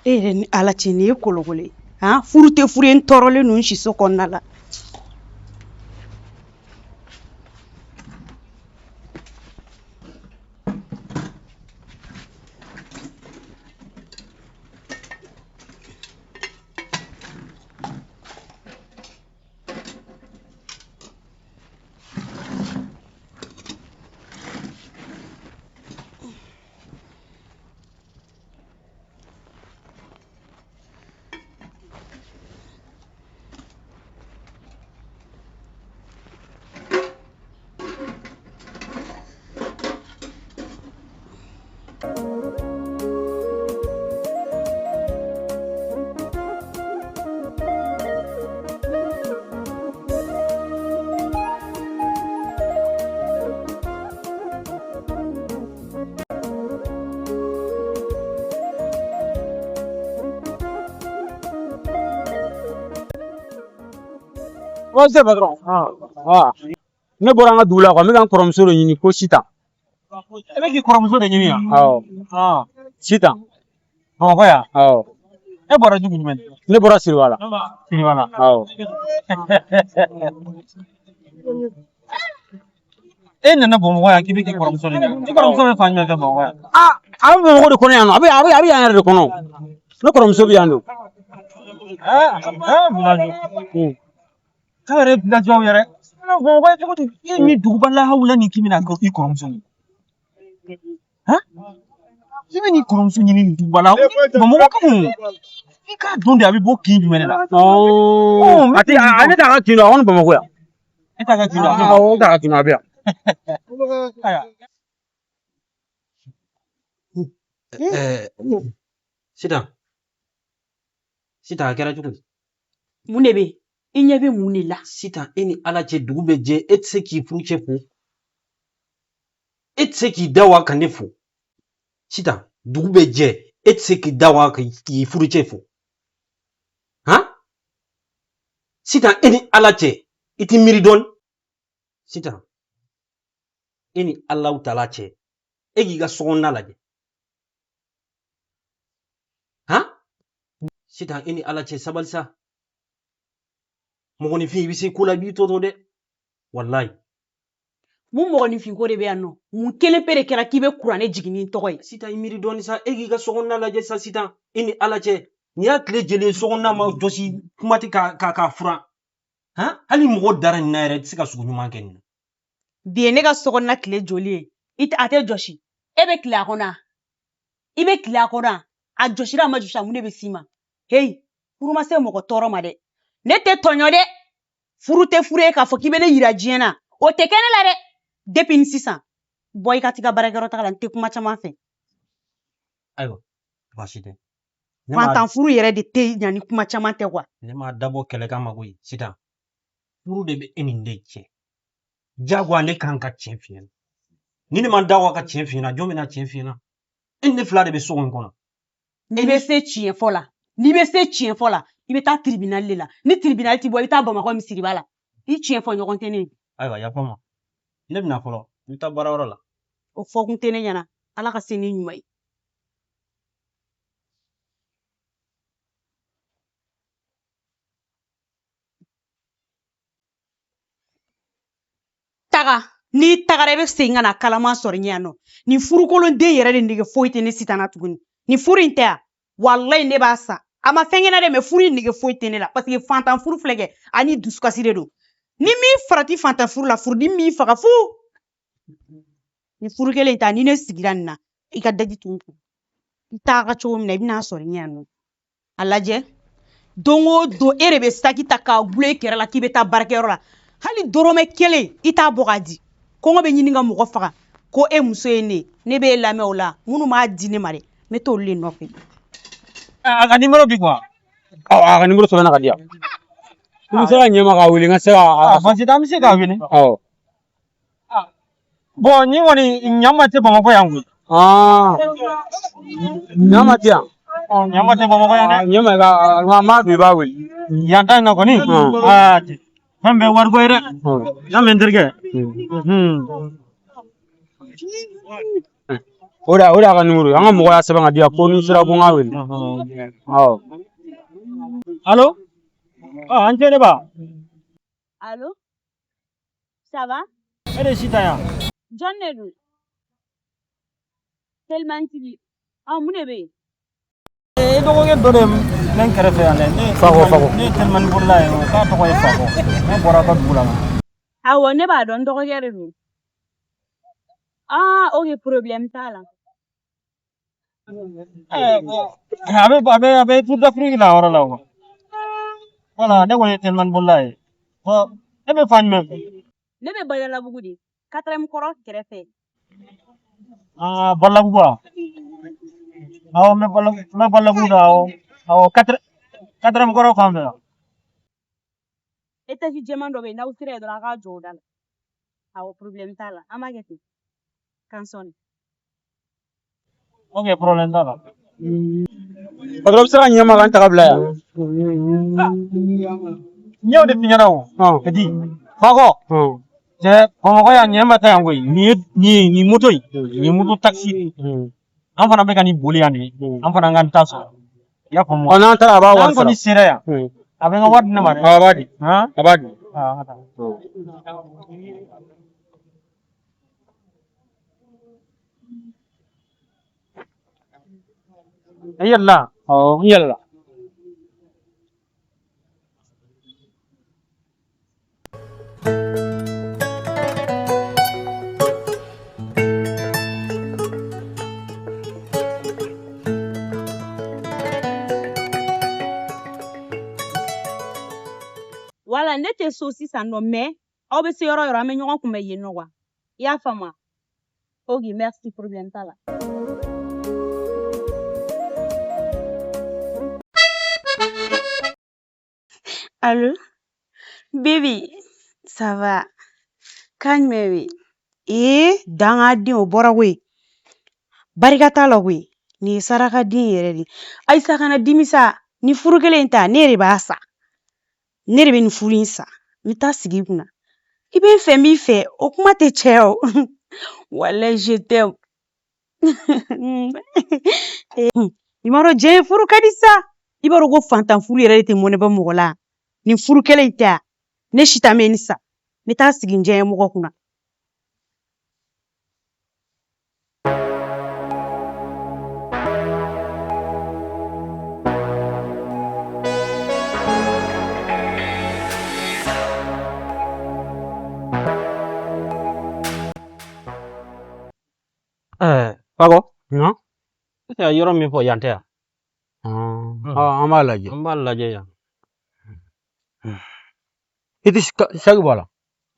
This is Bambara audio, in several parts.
E yɛrɛ ni Ala cɛ, nin ye kolokolo ye. Han, furu tɛ furu ye, n tɔɔrɔlen don n siso kɔnɔna la. Bonjour patron. Ah. Ne bɔra an ka dugu la quoi, n bɛ ka n kɔrɔmuso de ɲini ko Sitan. E bɛ k'i kɔrɔmuso de ɲini yan? Awɔ. Ah. Sitan. Bamakɔ yan? Awɔ. E bɔra dugu jumɛn? Ne bɔra Siriwala. Siriwala. Awɔ. E nana Bamakɔ yan k'i bɛ k'i kɔrɔmuso de ɲini. I kɔrɔmuso bɛ fan jumɛn fɛ Bamakɔ yan? Ah, a bɛ Bamakɔ de kɔnɔ yan nɔ. A bɛ yan yɛrɛ de kɔnɔ. Ne kɔrɔmuso bɛ yan nɔ. Ah, ah, village. K'a yɛrɛ village yɛrɛ. Bamakɔ yan cogo di? E min duguba lahawula nin k'i bɛna i kɔrɔmuso ɲini. Han? I bɛ n'i kɔrɔmuso ɲini nin duguba la. Bamakɔ ka bon. I k'a dɔn de a bɛ bɔ kin jumɛn de la. Ɔɔ. A tɛ a ne t'a ka kin dɔn, a kɔni Bamakɔ yan. E t'a ka kin dɔn. Awɔ, ne t'a ka kin dɔn, a bɛ yan. Ayiwa. Sitan, Sitan a kɛra cogo di? Mun de bɛ yen? I ɲɛ bɛ mun de la? Sitan e ni Ala cɛ dugu bɛ jɛ, e tɛ se k'i furucɛ fo, e tɛ se k'i da wa ka ne fo. Sitan dugu bɛ jɛ, e tɛ se k'i da wa k'i furucɛ fo. Han? Sitan e ni Ala cɛ, i t'i miiri dɔɔni. Sitan e ni Alahu taala cɛ, e k'i ka sokɔnɔna lajɛ. Han? Sitan e ni Ala cɛ, sabali sa. Mɔgɔninfin i bɛ se ko la i b'i to to dɛ. Walayi. Mun mɔgɔninfin ko de bɛ yan nɔ? Mun kelen pe de kɛra k'i bɛ kuranɛ jigin ni n tɔgɔ ye? Sitan i miiri dɔɔni sa, e k'i ka sokɔnɔna lajɛ sa Sitan. E ni Ala cɛ, nin y'a tile jɛlen ye sokɔnɔna ma jɔsi, kuma tɛ ka furan. Han? Hali mɔgɔ dara nin na yɛrɛ, i tɛ se ka sogo ɲuman kɛ nin na. Bi ye ne ka sokɔnɔna tile joli ye? I tɛ, a tɛ jɔsi. E bɛ tile a kɔnɔ wa? I bɛ tile a kɔnɔ wa? A jɔsira a ma jɔsi a mun de bɛ s'i ma? Heyi, furu ma se mɔgɔ tɔɔrɔ ma dɛ. Ne tɛ tɔɲɔ dɛ. Furu tɛ furu ye k'a fɔ k'i bɛ ne yira diɲɛ na. O tɛ kɛ ne la dɛ. Depuis ni sisan, bɔ i ka t'i ka baarakɛyɔrɔ taga la, n tɛ kuma caman fɛ. Ayiwa, baasi tɛ. Fantan furu yɛrɛ de tɛ ɲa ni kuma caman tɛ quoi. Ne m'a dabɔ kɛlɛ kama koyi, Sitan. Furu de bɛ e ni ne cɛ. Jagoya ne kan ka tiɲɛ f'i ɲɛna. Ni ne ma da wa ka tiɲɛ f'i ɲɛna, jɔn bɛna tiɲɛ f'i ɲɛna? E ni ne fila de bɛ so in kɔnɔ. N'i bɛ se tiɲɛ fɔ la, n'i bɛ se tiɲɛ fɔ la, i bɛ taa tribunal de la. Ni tribunal t'i bɔ, i bɛ taa Bamakɔ misiriba la. I tiɲɛ fɔ ɲɔgɔn tɛ ne ye. Ayiwa, yafa n ma. Ne bɛna fɔlɔ, n bɛ taa baarayɔrɔ la. O fɔkun tɛ ne ɲɛna. Ala ka se ni ɲuman ye. Taga, n'i tagara i bɛ segin ka na kalaman sɔrɔ n ɲɛ yan nɔ. Nin furukolonden yɛrɛ de nege foyi tɛ ne Sitan na tuguni. Nin furu in tɛ yan. Walayi ne b'a sa. A ma fɛn kɛ n na dɛ, mais furu in nege foyi tɛ ne la. Parce que fantan furu filɛ kɛ, ani dusukasi de don. Ni min farati fantan furu la, furudimi b'i faga fu. Ni furu kelen ta, ni ne sigira nin na, i ka daji tun kun. I taga cogo min na, i bɛn'a sɔrɔ n ɲɛ yan nɔ. A lajɛ, don o don e de bɛ saki ta k'a gulon i kɛrɛ la k'i bɛ taa baarakɛyɔrɔ la. Hali dɔrɔmɛ kelen i t'a bɔ k'a di. Kɔngɔ bɛ ɲini ka mɔgɔ faga. Ko e muso ye ne ye. Ne b'e lamɛn o la. Minnu b'a di ne ma dɛ, n bɛ t'olu de nɔfɛ. A ka numéro di quoi? Awɔ, a ka numéro sɛbɛnna ka di yan. I bɛ se ka ɲɛ ma k'a wele, n ka se ka. Ah, baasi tɛ, an bɛ se k'a wele. Awɔ. Bon, nin kɔni ɲama tɛ Bamakɔ yan koyi. Ah. Ɲama tɛ yan. Ɲama tɛ Bamakɔ yan dɛ. Ɲama ka an b'a don i b'a wele. Yan ta in na kɔni. Aa, fɛn bɛɛ wariko ye dɛ. Yan bɛ n terikɛ. O de y'a ka nimoro ye. An ka mɔgɔ y'a sɛbɛn ka di yan ko n'i sera ko n k'a wele. Awɔ. Allo? Ah, an cɛ ne ba. Allo? Ça va? E de Sitan yan. Jɔn de don? Telimantigi. Ɔ mun de bɛ yen? E dɔgɔkɛ dɔ de bɛ n kɛrɛfɛ yan dɛ. Ne Fakɔ, Fakɔ. Ne ye telimani bolila ye, o k'a tɔgɔ ye Fakɔ. Ne bɔra a ka dugu la. Awɔ, ne b'a dɔn, n dɔgɔkɛ de don. Ah, ok, problème t'a la. A bɛ Tour d'Afrique la yɔrɔ la o. Voilà, ne kɔni ye telimani bolila ye. Bon, e bɛ fan jumɛn fɛ? Ne bɛ Badalabugu de. Quatrième kɔrɔ kɛrɛfɛ. Ah, Balabugu wa? Awɔ, n bɛ Balabugu la awɔ. Awɔ, quatrième kɔrɔ fan fɛ. Étage jɛman dɔ bɛ yen, n'aw sera yen dɔrɔn a k'a jɔ o da la. Awɔ, problème t'a la. An b'a kɛ ten. K'an sɔnni. Ok, problème t'a la. Patron bɛ se ka ɲɛ ma ka n ta ka bila yan. N y'o de f'i ɲɛna o. Petit, Fakɔ. Cɛ, Bamakɔ yan ɲɛ ma taa yan koyi. Nin ye nin ye nin moto in, nin ye moto taxi. An fana bɛ ka nin boli yan de. An fana ka nin ta sɔrɔ. I y'a faamu wa? Ɔ n'an taara a b'a wari N'an kɔni sara. sera yan, a bɛ n ka wari di ne ma dɛ. A b'a di. Han? A b'a di. Ah, an ka taa. I yɛlɛla? Awɔ, n yɛlɛla. Wala, ne tɛ so sisan nɔ, mais aw bɛ se yɔrɔ o yɔrɔ, an bɛ ɲɔgɔn kunbɛn yen nɔ quoi. I y'a faamu wa? Ok, merci, problème t'a la. Allo? Baby, ça va? Kan jumɛn bɛ yen? Ee, dangaden o bɔra koyi. Barika t'a la koyi. Nin ye sarakaden yɛrɛ de ye. Ayisa kana dimi sa. Ni furu kelen in ta, ne de b'a sa. Ne de bɛ nin furu in sa. N bɛ taa sigi i kunna. I bɛ n fɛ n b'i fɛ. O kuma tɛ caya o. Walayi je t'aime. I m'a dɔn diɲɛ furu ka di sa. I b'a dɔn ko fantan furu yɛrɛ de tɛ mɔnɛ bɔ mɔgɔ la. Nin furu kelen in tɛ a. Ne si ta bɛ nin sa. N bɛ taa sigi n diɲɛ mɔgɔ kunna. Fakɔ, Nka? e ka yɔrɔ min fɔ yan tɛ yan? An b'a lajɛ. An b'a lajɛ yan. I tɛ saki bɔ a la.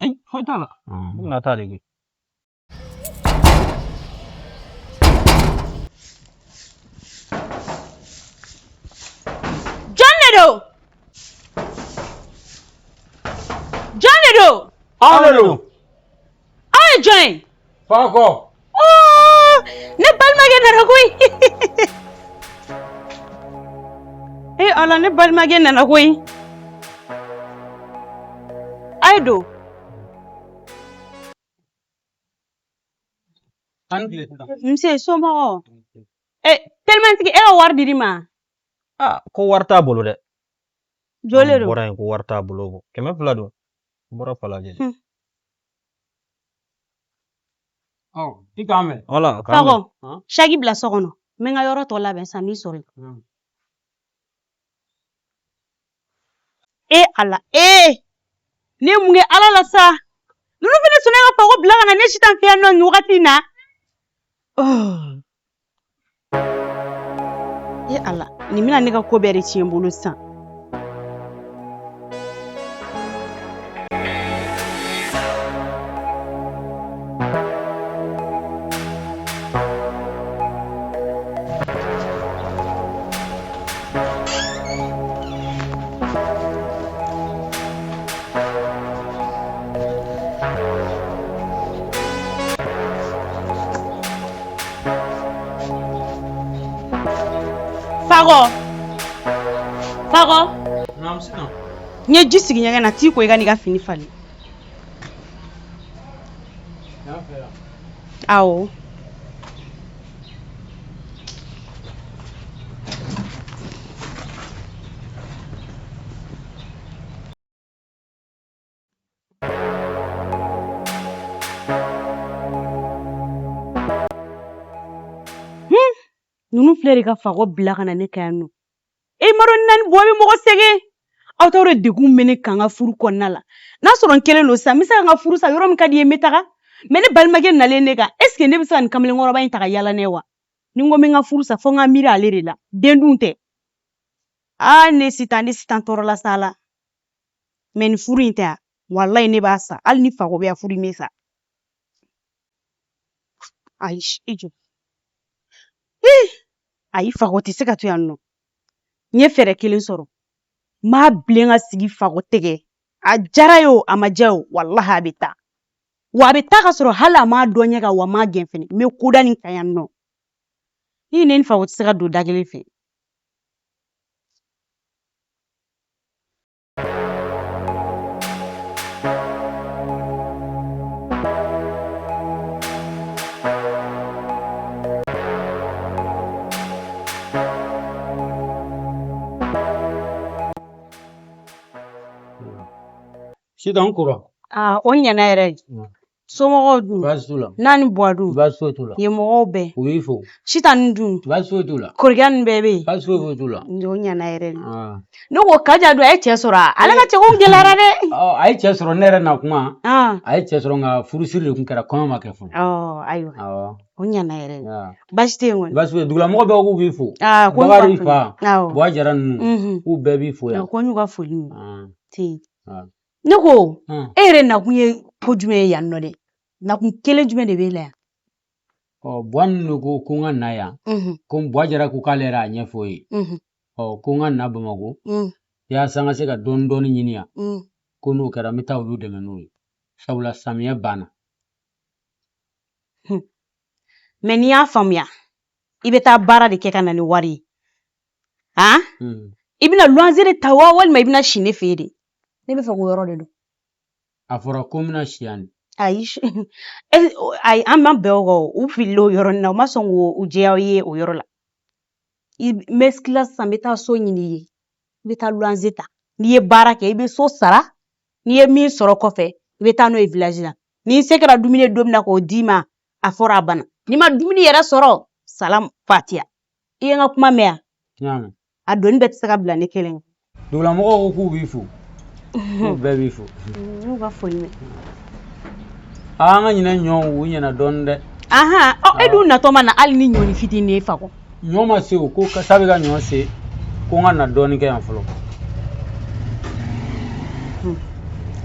Ayi, foyi t'a la. N bɛna taa de koyi. Jɔn de don? Jɔn de don? Anw de don. Aw ye jɔn ye? Fakɔ. Oh, ne balimakɛ nana koyi. Eh Ala, ne balimakɛ nana koyi. A ye don. An tile sisan. Nse, somɔgɔw? Eh, telimantigi, e ka wari dir'i ma? Ah, ko wari t'a bolo dɛ. Joli de An don? bɔra yen ko wari t'a bolo. 200 don. N bɔra Falajɛ. Ɔ, i k'an mɛn. Wala, k'an Fakɔ, bɛn. saki bila so kɔnɔ. N bɛ n ka yɔrɔ tɔ labɛn sisan, n b'i sɔrɔ yen. E Ala, ee! Ne ye mun kɛ Ala la sa? Ninnu fɛnɛ sɔnna ka Fakɔ bila ka na ne Sitan fɛ yan nɔ nin wagati in na. Oh. E Ala, nin bɛna ne ka ko bɛɛ de tiɲɛ n bolo sisan. Fakɔ, Fakɔ, Naamu sisan. n ye ji sigi ɲɛgɛn na, t'i ko i ka n'i ka fini falen. Yan fɛ yan. Awɔ. Ninnu filɛ de ka Fakɔ bila ka na ne kan yan nɔ. E m'a dɔn na ni Buwa bɛ mɔgɔ sɛgɛn. Aw t'a dɔn degun bɛ ne kan n ka furu kɔnɔna la. N'a sɔrɔ n kelen don sisan, n bɛ se ka n ka furu sa yɔrɔ min ka di n ye, n bɛ taga. Mais ne balimakɛ nalen ne kan, est ce que ne bɛ se ka nin kamalenkɔrɔba in ta ka yala n'a ye wa? Ni n ko n bɛ n ka furu sa, fo n ka miiri ale de la. Den dun tɛ. Aa ne Sitan, ne Sitan tɔɔrɔla sa la. Mais nin furu in tɛ yan. Walayi ne b'a sa. Hali ni Fakɔ bɛ yan, furu in bɛ sa. Ayi, i jɔ. Ayi, Fakɔ tɛ se ka to yan nɔ. N ye fɛɛrɛ kelen sɔrɔ. N b'a bilen ka sigi Fakɔ tɛgɛ. A diyara ye o, a ma diya o, walahi a bɛ taa. Wa a bɛ taa ka sɔrɔ hali a m'a dɔn ɲɛ kan, wa a m'a gɛn fɛnɛ. N bɛ ko da nin kan yan nɔ. Ni ne ni Fakɔ tɛ se ka don da kelen fɛ. Sitan n kora. Aa o ɲɛna yɛrɛ. Somɔgɔw dun? Baasi t'u la. N'a ni Buwa dun? Baasi foyi t'u la. Yen mɔgɔw bɛɛ? U b'i fo. Sitan ni dun? Baasi foyi t'u la. Kɔrɔkɛ ninnu bɛɛ bɛ yen? Baasi foyi foyi t'u la. O ɲɛna yɛrɛ de. Ne ko Kaja dun, a ye cɛ sɔrɔ a? Ale ka cɛko gɛlɛyara dɛ. A ye cɛ sɔrɔ, ne yɛrɛ na kuma. A ye cɛ sɔrɔ, nka furusiri de tun kɛra, kɔɲɔ ma kɛ fɔlɔ. Ayiwa. O ɲɛna yɛrɛ de. Baasi tɛ yen kɔni. Baasi foyi, dugulamɔgɔ bɛɛ k'u b'i fo. Ko n Bakari fa, Buwa Jara ninnu, k'u bɛɛ b'i fo yan. Ko n y'u ka foli mɛn. Ne ko e yɛrɛ nakun ye ko jumɛn ye yan nɔ dɛ? Nakun kelen jumɛn de b'e la yan? Ɔ, Buwa ninnu ko ko n ka na yan. Ko Buwa Jara ko k'ale yɛrɛ y'a ɲɛfɔ o ye. Ɔ, ko n ka na Bamakɔ. Yaasa n ka se ka dɔɔni dɔɔni ɲini yan. Ko n'o kɛra, n bɛ taa olu dɛmɛ n'o ye. Sabula samiyɛ banna. Mais n'i y'a faamuya, i bɛ taa baara de kɛ ka na ni wari ye. Han? I bɛna luwanze de ta wa, walima i bɛna si ne fɛ yen de? Ne bɛ fɛ k'o yɔrɔ de dɔn. A fɔra ko n bɛna si yan de. Ayi, ayi, an ma bɛn o kan o. U filila o yɔrɔnin na, u ma sɔn k'o jɛya aw ye o yɔrɔ la. I n bɛ tila sisan, n bɛ taa so ɲini i ye. I bɛ taa luwanze ta. N'i ye baara kɛ, i bɛ so sara. N'i ye min sɔrɔ kɔfɛ, i bɛ taa n'o ye village la. Ni n se kɛra dumuni ye don min na k'o d'i ma, a fɔra a banna. N'i ma dumuni yɛrɛ sɔrɔ, salam fatiya. I ye n ka kuma mɛn yan? N y'a mɛn. A doni bɛɛ tɛ se ka bila ne kelen. Dugulamɔgɔw ko k'u b'i fo. K'u bɛɛ b'i fo. N y'u ka foli mɛn. Aa, an ka ɲinɛ ɲɔ, u ɲɛna dɔɔni dɛ. Ahan, ɔ e dun natɔ ma na hali ni ɲɔni fitinin ye Fakɔ. Ɲɔ ma se o, ko sa bɛ ka ɲɔ se, ko n ka na dɔɔni kɛ yan fɔlɔ.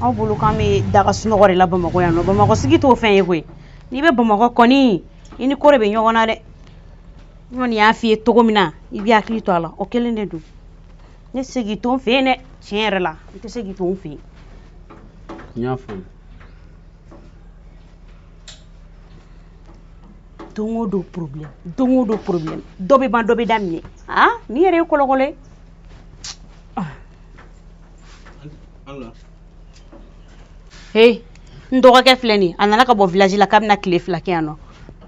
Aw bolo k'an bɛ daga sunɔgɔ de la Bamakɔ yan nɔ. Bamakɔ sigi t'o fɛn ye koyi. N'i bɛ Bamakɔ kɔni, i ni ko de bɛ ɲɔgɔn na dɛ. N kɔni y'a f'i ye cogo min na, i b'i hakili to a la, o kelen de don. Ne tɛ se k'i to n fɛ yen dɛ, tiɲɛ yɛrɛ la, n tɛ se k'i to n fɛ yen. N y'a faamu. Don o don problème, don o don problème, dɔ bɛ ban, dɔ bɛ daminɛ. Ah, nin yɛrɛ ye kɔlɔkɔlɔ ye. Hey, n dɔgɔkɛ filɛ nin ye, a nana ka bɔ village la k'a bɛna tile 2 kɛ yan nɔ.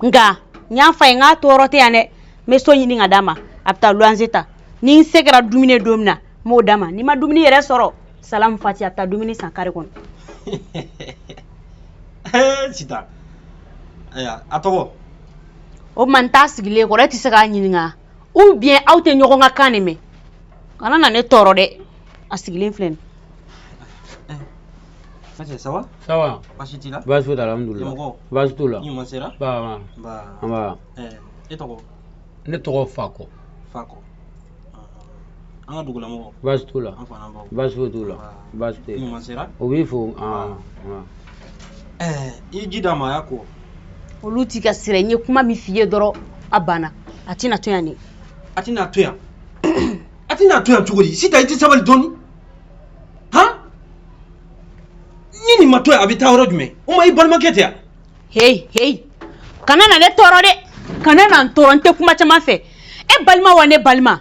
Nka n y'a f'a ye n k'a tɔɔrɔ tɛ yan dɛ. N bɛ so ɲini ka d'a ma, a bɛ taa luwanze ta. Ni n se kɛra dumuni ye don min na, n b'o d'a ma. N'i ma dumuni yɛrɛ sɔrɔ, salam fati, a bɛ taa dumuni san kare kɔnɔ. Sitan, ayiwa, a tɔgɔ? O tuma n t'a sigilen kɔrɔ, e tɛ se k'a ɲininka? Ou bien aw tɛ ɲɔgɔn ka kan de mɛn? Kana na ne tɔɔrɔ dɛ. A sigilen filɛ nin. Ça va? Ça va. Baasi t'i la? Baasi foyi t'a la, alhamdulilah. Mɔgɔ? Baasi t'u la. I ɲuman sera? Ba. Ba. Nba. E tɔgɔ? Ne tɔgɔ Fakɔ. Fakɔ. An ka dugulamɔgɔ. Baasi t'u la. An fa n'an baw. Baasi foyi t'u la. Baasi tɛ I yen. ɲuman sera? O b'i fo. I ye ji d'a ma, a y'a ko. Olu t'i ka sira, n ye kuma min f'i ye dɔrɔn, a banna. A tɛna to yan de. A tɛna to yan. A tɛna to yan cogo di? Sitan, i tɛ sabali dɔɔni? Han? Ni nin ma to yan, a bɛ taa yɔrɔ jumɛn? O ma i balimakɛ tɛ yan? Hey, hey. Kana na ne tɔɔrɔ dɛ. Kana na n tɔɔrɔ, n tɛ kuma caman fɛ. E balima wa ne balima?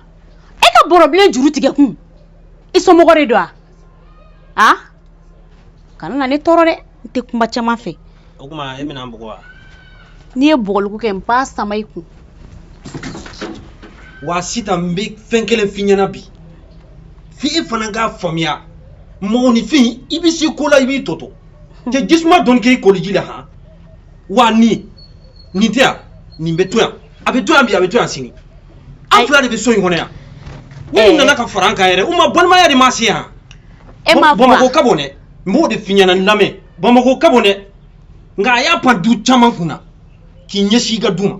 E ka bɔrɔbilen juru tigɛ kun. I somɔgɔ de don wa? Ah? Kana na ne tɔɔrɔ dɛ. N tɛ kuma caman fɛ. O tuma e bɛna n bugɔ wa? N'i ye bugɔliko kɛ, n b'a sama i kun. Wa sisan n bɛ fɛn kelen f'i ɲɛna bi. F'i e fana k'a faamuya. Mɔgɔninfin, i bɛ se ko la, i b'i tɔtɔ. Cɛ, jisuma dɔɔni kɛ i koliji la han. Wa nin tɛ yan, nin bɛ to yan. A bɛ to yan bi, a bɛ to yan sini. An fila de bɛ so in kɔnɔ yan. Minnu nana ka fara an kan yɛrɛ, u ma balimaya de ma se yan. E m'a fɔ. Bamakɔ ka bon dɛ. N b'o de f'i ɲɛna, n lamɛn. Bamakɔ ka bon dɛ. Nka a y'a pan du caman kunna k'i ɲɛsin i ka du ma.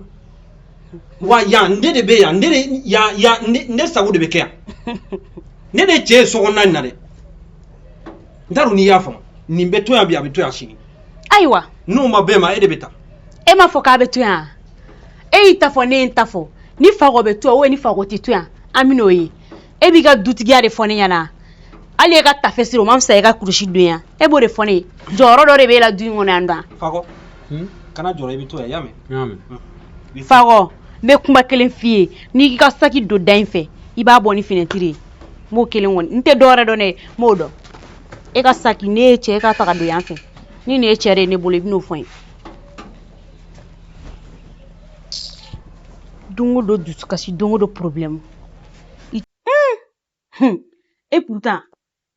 Wa yan ne de bɛ yan, ne de yan yan ne sago de bɛ kɛ yan. Ne de cɛ ye so kɔnɔna in na dɛ. N t'a dɔn n'i y'a faamu. Nin bɛ to yan bi, a bɛ to yan sini. Ayiwa. N'o ma bɛn ma, e de bɛ taa. E m'a fɔ k'a bɛ to yan. E y'i ta fɔ, ne ye n ta fɔ. Ni Fakɔ bɛ to yan ou ni Fakɔ tɛ to yan, an bɛ n'o ye. E b'i ka dutigiya de fɔ ne ɲɛna. Hali e ka tafe siri, o ma fisa e ka kurusi don yan. E b'o de fɔ ne ye. Jɔyɔrɔ dɔ de b'e la du in kɔnɔ yan dɔn. Fakɔ, kana jɔrɔ, i bɛ to yan, i y'a mɛn? N y'a mɛn. Fakɔ, n bɛ kuma kelen f'i ye. N'i k'i ka saki don da in fɛ, i b'a bɔ ni finɛtiri ye. N b'o kelen kɔni, n tɛ dɔwɛrɛ dɔn dɛ, n b'o dɔn. E ka saki, ne ye cɛ, e ka ta ka don yan fɛ. Ni nin ye cɛ de ye ne bolo, i bɛn'o fɔ n ye. Don o don dusukasi, don o don problème. Et pourtant,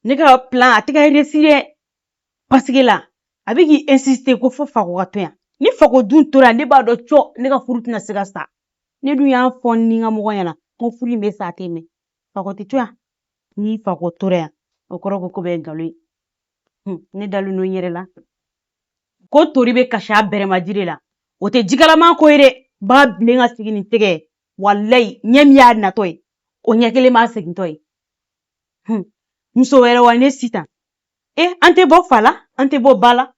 ne ka plan a tɛ ka réussir dɛ. Parce que la, a bɛ k'i insister ko fo Fakɔ ka to yan. Ni Fakɔ dun tora yan, ne b'a dɔn cɔ ne ka furu tɛna se ka sa. Ne dun y'a fɔ ni n ka mɔgɔ ɲɛna ko furu in bɛ sa, a tɛ mɛn. Fakɔ tɛ to yan. Ni Fakɔ tora yan, o kɔrɔ ko ko bɛɛ ye nkalon ye. Ne dalen don n yɛrɛ la. Ko tori bɛ kasi a bɛrɛmaji de la. O tɛ jikalaman ko ye dɛ. B'a bilen ka sigi nin tɛgɛ ye. Walayi, ɲɛ min y'a natɔ ye, o ɲɛ kelen b'a segintɔ ye. Muso wɛrɛ wa ne sisan. E, an tɛ bɔ fa la, an tɛ bɔ ba la.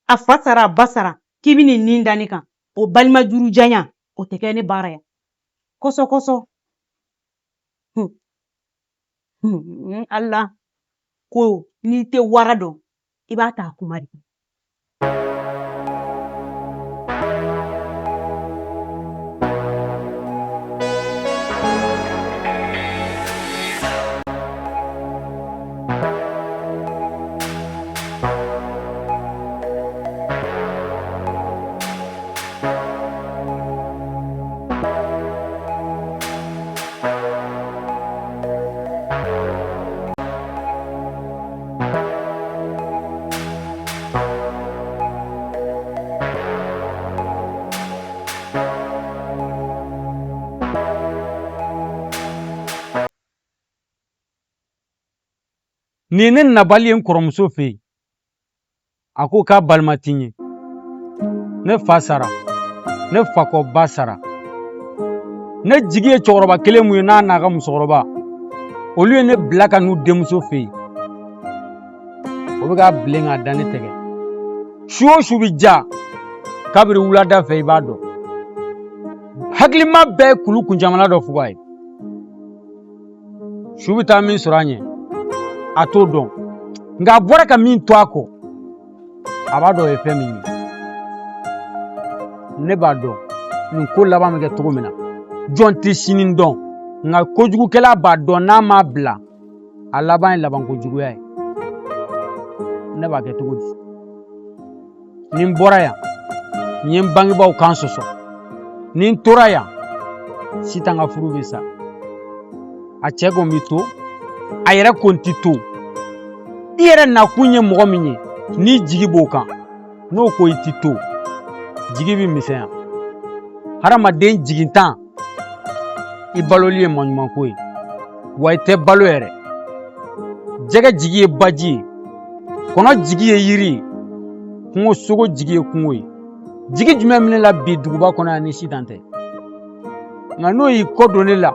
A fa sara, a ba sara. K'i bɛ nin nin da ne kan. O balima juru janya, o tɛ kɛ ne baara ye. Kɔsɔ kɔsɔ. Allah, ko n'i tɛ wara dɔn, i b'a ta a kuma de. Nin ye ne nabali ye n kɔrɔmuso fɛ yen. A ko k'a balima ti n ye. Ne fa sara, ne fakɔ ba sara. Ne jigi ye cɛkɔrɔba kelen mun ye n'a n'a ka musokɔrɔba, olu ye ne bila ka n'u denmuso fɛ yen. O bɛ k'a bilen k'a da ne tɛgɛ. Su o su bɛ ja, kabiri wulada fɛ i b'a dɔn. Hakilima bɛɛ ye kulu kunjamana dɔ fuga ye. Su bɛ taa min sɔrɔ a ɲɛ, a t'o dɔn. Nka a bɔra ka min to a kɔ, a b'a dɔn o ye fɛn min ye. Ne b'a dɔn nin ko laban bɛ kɛ cogo min na. Jɔn tɛ sini dɔn, nka kojugukɛla b'a dɔn n'a m'a bila, a laban ye labankojuguya ye. Ne b'a kɛ cogo di? Ni n bɔra yan, n ye n bangebaaw kan sɔsɔ. Ni n tora yan, Sitan ka furu bɛ sa. A cɛ ko n bɛ to, a yɛrɛ ko n ti to. I yɛrɛ nakun ye mɔgɔ min ye, n'i jigi b'o kan, n'o ko i ti to, jigi bɛ misɛnya. Hadamaden jigintan, i baloli ye maɲumanko ye, wa i tɛ balo yɛrɛ. Jɛgɛ jigi ye baji ye, kɔnɔ jigi ye yiri ye, kungo sogo jigi ye kungo ye. Jigi jumɛn bɛ ne la bi duguba kɔnɔ yan ni Sitan tɛ? Nka n'o y'i kɔ don ne la,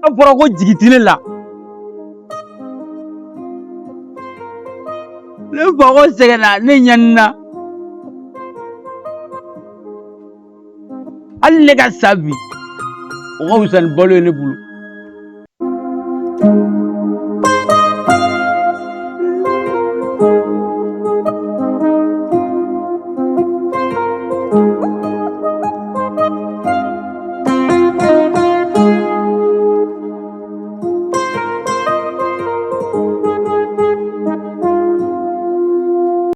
a fɔra ko jigi tɛ ne la. Ne fakɔ sɛgɛnna, ne ɲanina. Hali ne ka sa bi, o ka fisa ni balo ye ne bolo.